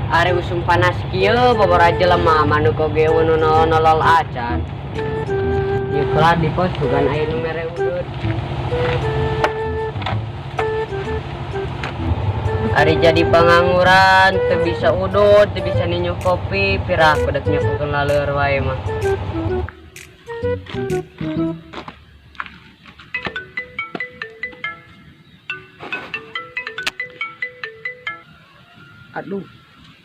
Ari usum panas kieu babara jelema manuk oge nu nolol acan. Ieu kelar di pos bukan aya nu mere udud. Ari jadi pengangguran, teu bisa udud, teu bisa ninyu kopi, piraku dek nyapukeun laleur wae mah. Aduh,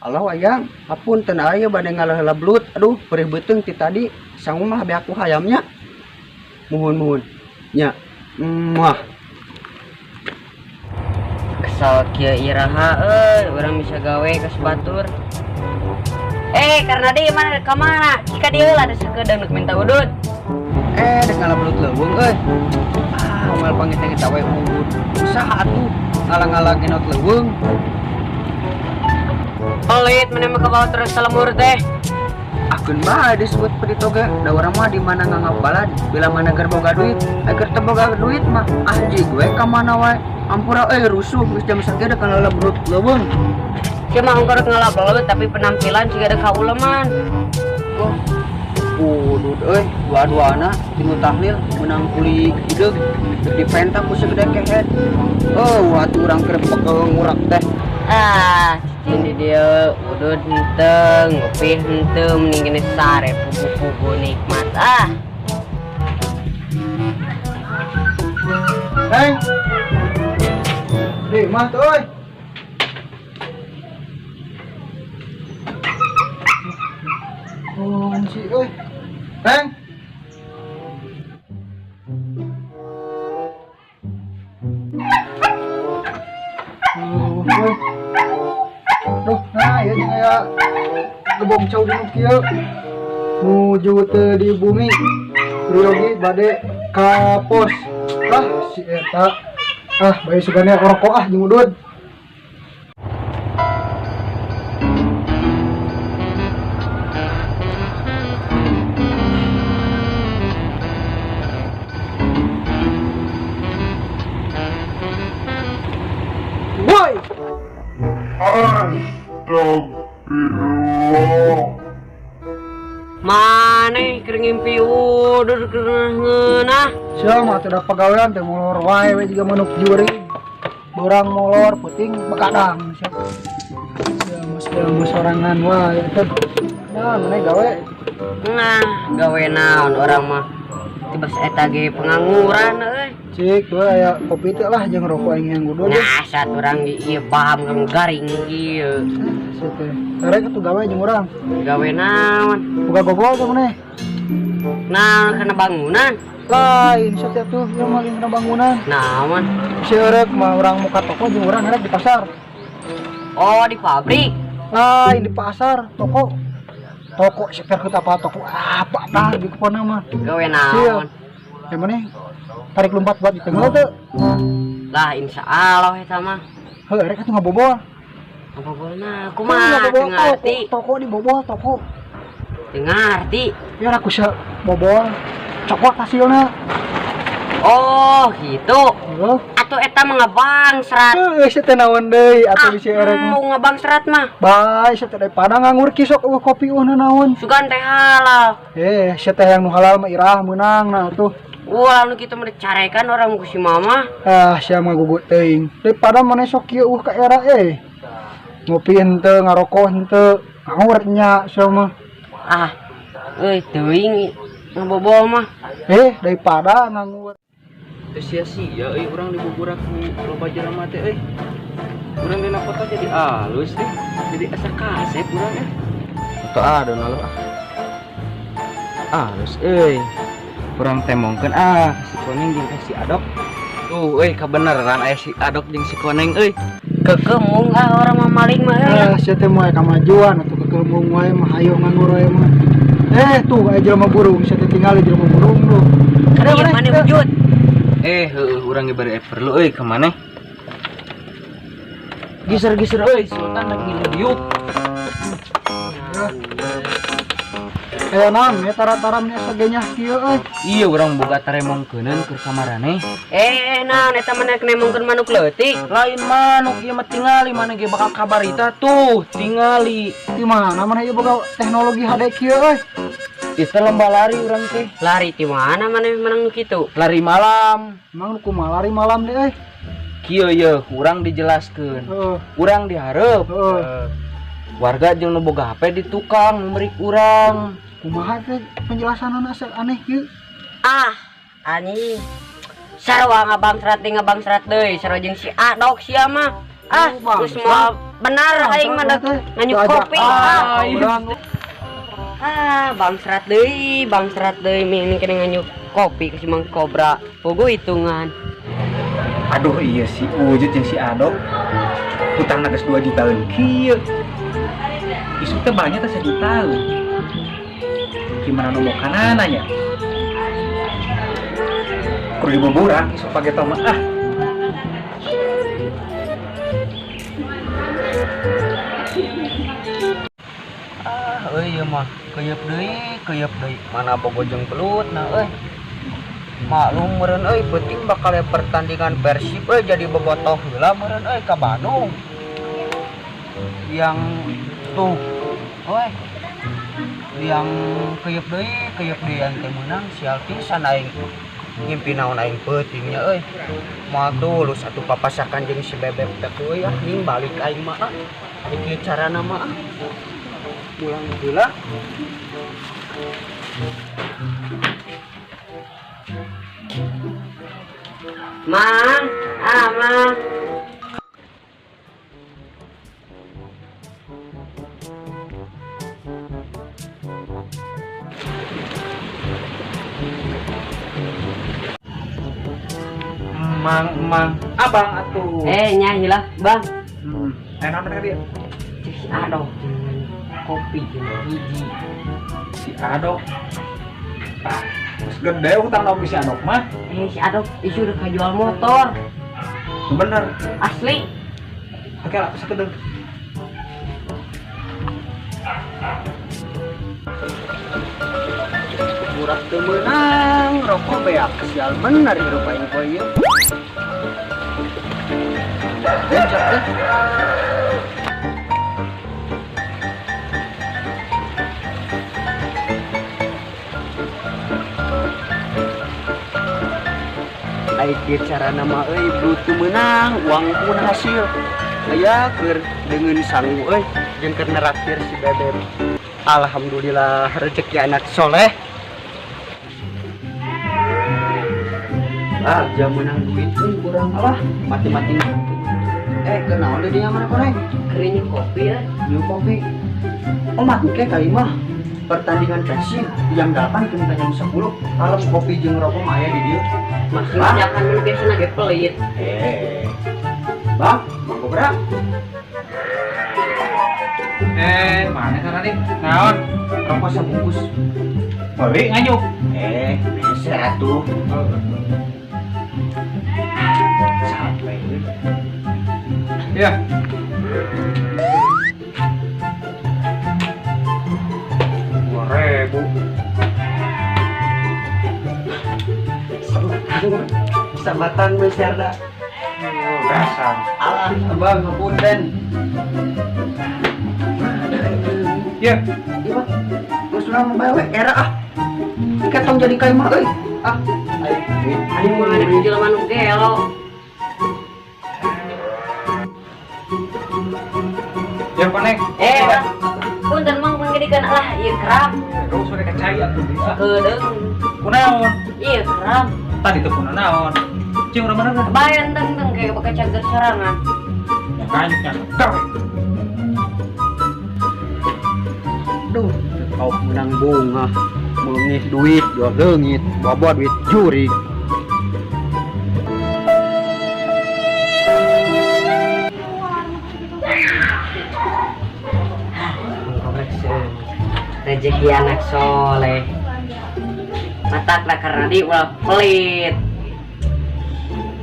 Allah ayang, hapunten aya bade ngaleheula belut. Aduh, perih beuteung ti tadi, sangu mah beak ku hayamnya. Muhun muhun. Nya. Muah. Kesal kieu iraha euy, urang bisa gawe ka batur. Karena dia mana ka mana? Jika dia heula ada sakedeung nu minta udud. Dek ngalah belut leuweung euy. Ah, moal pangiteng-ngita we udud. Usaha atuh ngalah-ngalah genot leuweung. Pelit mana mah kabawa terus salemur teh. Akeun bae disebut pedit oge. Da urang mah di mana ngangapalan, bila mana keur boga duit, keur teu boga duit mah anjing we ka mana wae. Ampura euy rusuh geus jam sakieu dek ngalah belut leuweung. Sia mah ongkor ngalah belut tapi penampilan siga ada kauleman. Oh. Udud euy, dua-duana tinu tahlil meunang kuli hideung dek dipenta ku segede kehed. Oh, atuh urang keur bekel ngurak teh. Ah, ini dia udud henteu, ngopi henteu, mending gini sare pugu-pugu nikmat ah. Hei. Di mah tuh euy. Kunci euy. Heng. Duh, nah ieu jeung aya gebong cau di nu kieu. Nuju teu di bumi. Riogi bade ka pos. Ah, si eta. Ah, bae sugane rokok ah jeung udud. Woi. Astagfirullah. Maneh keur ngimpi udud keur ngeunah. Sia mah teu da pagawean teh molor wae we jiga manuk jurig. Borang molor peuting bekadang sia. Sia mah sia mah sorangan wae teh. Nah, maneh gawe. Nah, gawe naon urang mah. Tibas eta ge pengangguran euy. Cik, tuh aya kopi teh lah jeung rokok aing yang gudul. Nah, saat urang di ieu paham kan garing kieu. Sia teh. Tarek atuh gawe jeung urang. Gawe naon? Buka gogol teh maneh. Nah, kana bangunan. Lain sia teh tuh, ieu mah kana bangunan. Naon? Si eurek mah urang muka toko jeung urang erek di pasar. Oh, di pabrik. Lain di pasar, toko. Toko sekitar kita apa toko apa tah di kepona mah. Gawe naon? Yang mana? Tarik lompat buat di tengah tuh. Lah, insya Allah eta mah. Heuh, erek atuh ngabobol. Ngabobolna kumaha? Ngabobol Teu ngarti. Toko dibobol, toko. Teu ngarti. Ya aku sia bobol. Cokot hasilna. Oh, gitu. Heuh. Atuh eta mah ngabangsrat. Heuh, sia teh naon deui atuh bisi erek mah. Mau ngabangsrat mah. Bae sia teh daripada nganggur ki sok eueuh kopi eueuh naon. Sugan teh halal. Sia teh yang nu halal mah irah meunang nah tuh. Wah, nu kitu mah dicarekan orang ku si mama. Ah, sia mah gugu teuing. Daripada maneh sok kieu eueuh ka era eh. Ngopi henteu, ngarokok henteu, nganggur nya sia mah. Ah, euy teuing ngabobol mah. Daripada nganggur. Teu sia-sia euy urang dibuburak ku loba jelema teh euy. Urang dina kota jadi alus teh, jadi asa kasep urang eh. Atau adon lalu ah. Alus euy. Urang temongkeun ah si Koneng jeung si Adok. Tuh euy kabeneran aya si Adok jeung si Koneng euy. Kekemung ah orang mah maling mah euy. Ah, sia teh moal kamajuan atuh kekemung wae mah hayo nganggur wae mah. Tuh aya jelema burung, sia teh tinggal jelema burung tuh. Ada mana wujud? Heueuh urang ge bari perlu euy ka maneh. Giser-giser euy, Sultan lagi ngilu diuk. Aya naon ya tara-tara nya sagenyah kieu euy. Iya urang boga taremongkeuneun keur ka maraneh. Eh, naon eta mah nemongkeun manuk leutik? Lain manuk ieu mah, tingali mana ge bakal kabarita tuh, tingali. Di mana mana ieu boga teknologi HD kieu euy? Itu lomba lari urang teh. Lari di mana mana menang nu kitu? Lari malam. Emang nu kumaha lari malam deh euy? Kieu ye, urang dijelaskeun. Heeh. Urang dihareup. Heeh. Warga jeung nu boga HP di tukang nu merik urang. Kumaha teh penjelasanana asa aneh kieu? Ah, anjing. Sarua ngabangsrat deui, ngabangsrat deui, sarua jeung si Adok sia mah. Ah, Oh, geus moal benar aing mah dek nganyuk kopi. Ah, Urang ah, bangsrat deui mending kena nganyuk kopi ke si Mang Kobra. Pugu hitungan. Aduh iya si Ujut jeung si Adok hutang geus 2 jutaan kieu. Isuk teh banyak teh 1 juta. Gimana nombokanana nya? Kudu dibuburak isuk pake mah ah. Ah, euy ieu mah keuyeup deui, keuyeup deui. Mana bogo jeung belut nah euy. Maklum meureun euy, penting bakal aya pertandingan Persib euy, jadi bobotoh heula meureun euy ka Bandung. Yang tuh, euy. Yang keuyeup deui yang teh meunang sial pisan aing. Ngimpi naon aing peuting nya euy. Moal tulus atuh papasakan jeung si bebek teh euy, ah ning balik aing mah ah. Ieu carana mah ah. Pulang heula. Mang, ah mang. Mang mang abang atuh. Eh, nya heula, Bang. Enak bener dia. Cek si Adok kopi jeung hiji. Si Adok. Ah, geus gede hutang naon si Adok mah. Eh, si Adok isu udah kajual motor. Bener. Asli. Oke lah, sakedeung. Murah teu meunang, rokok beak sial bener hirup aing poe ieu. Bencet teh. Ai kieu carana mah euy, belut teu meunang, uang pun hasil. Aya keur deungeun sangu euy, jeung keur neraktir si bebek. Alhamdulillah rezeki anak soleh. Ah, jam menang duit euy kurang alah, mati-mati. Kenaon deui dia mana koneng? Kerinya kopi ya. Minum kopi. Oh, mati ke kali mah. Pertandingan Persib jam 8 ke jam 10. Kalau kopi jeung rokok mah aya di dieu. Masih ngajakan mun biasana ge pelit. Bang, Bang Kobra. Mana sana nih? Naon? Rokok sebungkus. Beli nganyuk. Meser atuh. Sampai. Ya. 2.000. Sabatang meser dah. Dasar. Alah, abang ngapunten. Ya. Iya, Bang. Geus urang mah bae we era ah. Ikat tong jadi kai mah euy. Ah, ayo. Aing mah ada jelema nu gelo. Ya, Panek. Bang. Punten mang panggedekeun lah ieu keram. Kau sudah kecai atuh bisa. Kedeung. Kunaon? Ieu keram. Tadi teh kunaon? Cing urang mana? Bayan teng kayak bakal cager sorangan. Ya kanyuknya seger. Duh, kau menang bunga. Mengis duit, jual leungit, bawa duit jurig. Rezeki anak soleh. Matak lah karena di ulah pelit.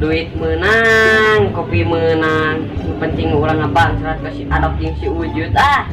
Duit menang, kopi menang. Yang penting ulah ngebangsrat ke si Adok jeung si Ujut ah.